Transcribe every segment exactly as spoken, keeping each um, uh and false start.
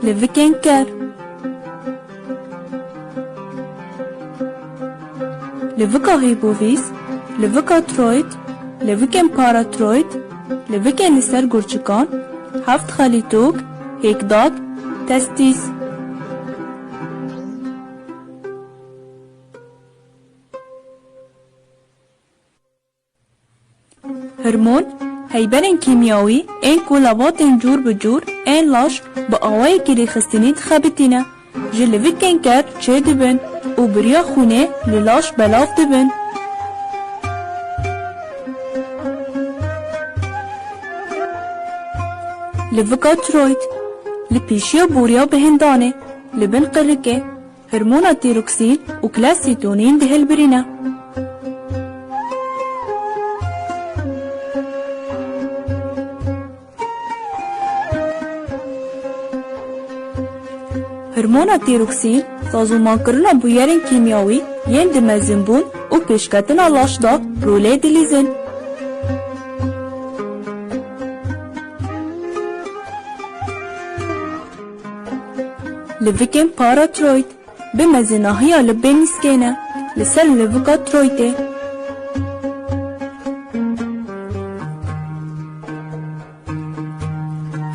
Livikên ker. Livika hîpofîz, livika tiroîd, livikên paratiroîd, livikên li ser gurçikan, heft xelîtok, hêkdak, testîs. Hormon, heyberên kîmyawî ên ku levatên cûr bi cûr ên laş bi awayekî rêxistinî dixebitîne, ji livikên ker çêdibin û bi riya xwînê li laş belav dibin. Livika tiroîd, li pêşiya boriya bihindanê, li bin qirikê, hormona tîroksîn û klesîtonîn dihilbirîne. Hormona tîroksîn, sazûmankirina bûyerên kîmyawî yên di mezinbûn û pêşketina laş de rolê dilîzin. Livikên paratiroîd bi mezinahiya li bê nîskê ne, li ser livika tiroîdê.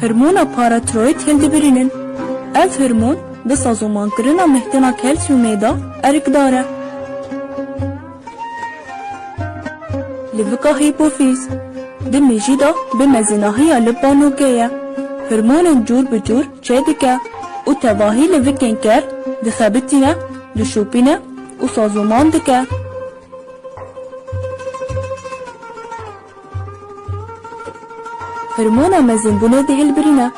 Hormona paratiroîd hildibirînin. Ev hormon di sazûmankirina mihkena kalsiyumê de erkdar e. Livika hîpofîz di mêjî de bi mezinahiya li banokê ye. Hormonên cûr bi cûr çêdike û tevahî livikên ker dixebitîne, dişopîne û sazûman dike. Hormona mezinbûnê dihilbirîne.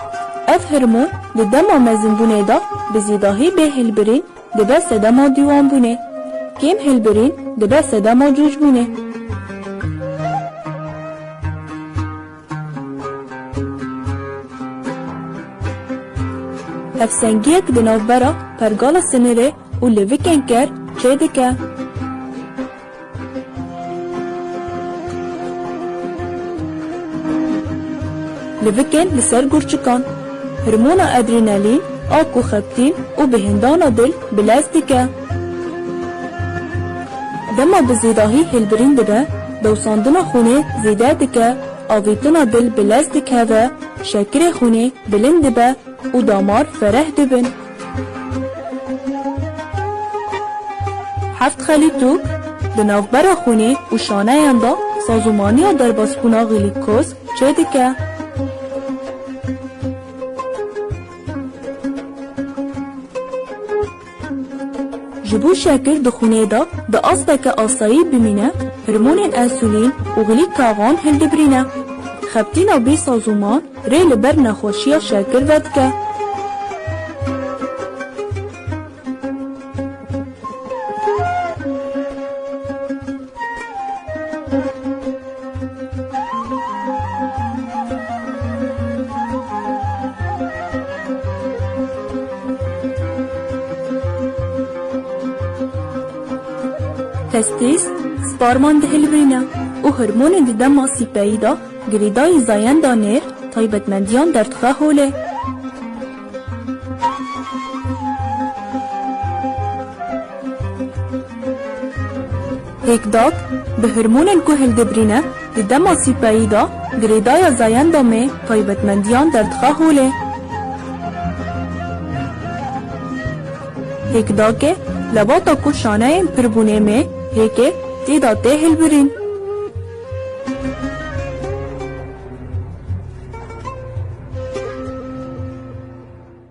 Ev hormon di dema mezinbûnê de bi zêdahî bê hilbirîn dibe sedema dîwanbûnê. Kêm hilbirîn dibe sedema cûcbûnê. Hevsengiyek di navbera pergala sinirê û livikên ker çêdike. Livikên li ser gurçikan. Hormona adrenalîn a ku xebitîn û bihindana dil bilez dike. Dema bi zêdahî hilbirîn dibe, dewsandina xwînê zêde dike, avêtina dil bilez dikeve, şekirê xwînê bilind dibe û damar fereh dibin. Heft xelîtûk di navbera xwînê û şaneyan de sazûmaniya derbasbûna glîkoz çêdike. Ji bo şekir di xwînê de di asteke asayî bimîne, hormonên ensulîn û glîkagon hildibirîne. Xebitîna bê sazûman rê li ber nexweşiya şekir vedike. Testîs, sperman dihilbîne û hormonên di dema sipeyî de girêdayî zayenda nêr taybetmendiyan derdixe holê. Hêkdak, bi hormonên ku hildibirîne, di dema sîpeyî de girêdaya zayenda mê taybetmendiyan derdixe holê. Hêkdakê, lebata ku şaneyên pirbûnê mê hêkê tê de tê hilbirîn.